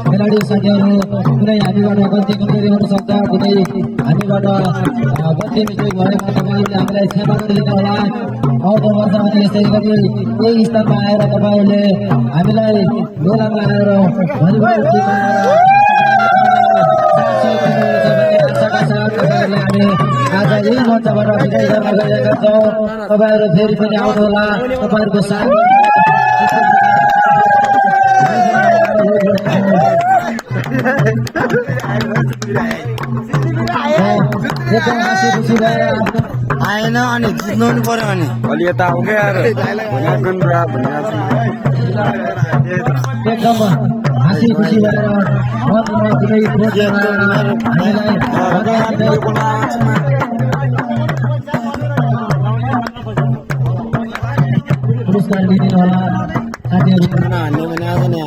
खेलाडी साथीहरु कुनै हामीबाट गल्ती कमजोरी हुन सक्छ कुनै हामीबाट गल्ती मिस्टेक भएमा तपाईले हामीलाई क्षमा गरिदिनु होला आउँदो वर्षमा यसै गरी यही स्तरमा आएर तपाईले हामीलाई मेलामा आएर भलिबल टिममा आज यही मञ्चबाट विजय गर्न गएका छौँ तपाईहरु फेरि पनि आउनु होला तपाईहरुको साथ आएन अनि जित्नु पनि पर्यो अनि अलि यता आऊ के यार भनागन ब्रा भनागन एकदम हाँसी खुसी भएर मनमा कुनै पुरस्कार दिनु होला साथीहरु हान्ने भने आज नि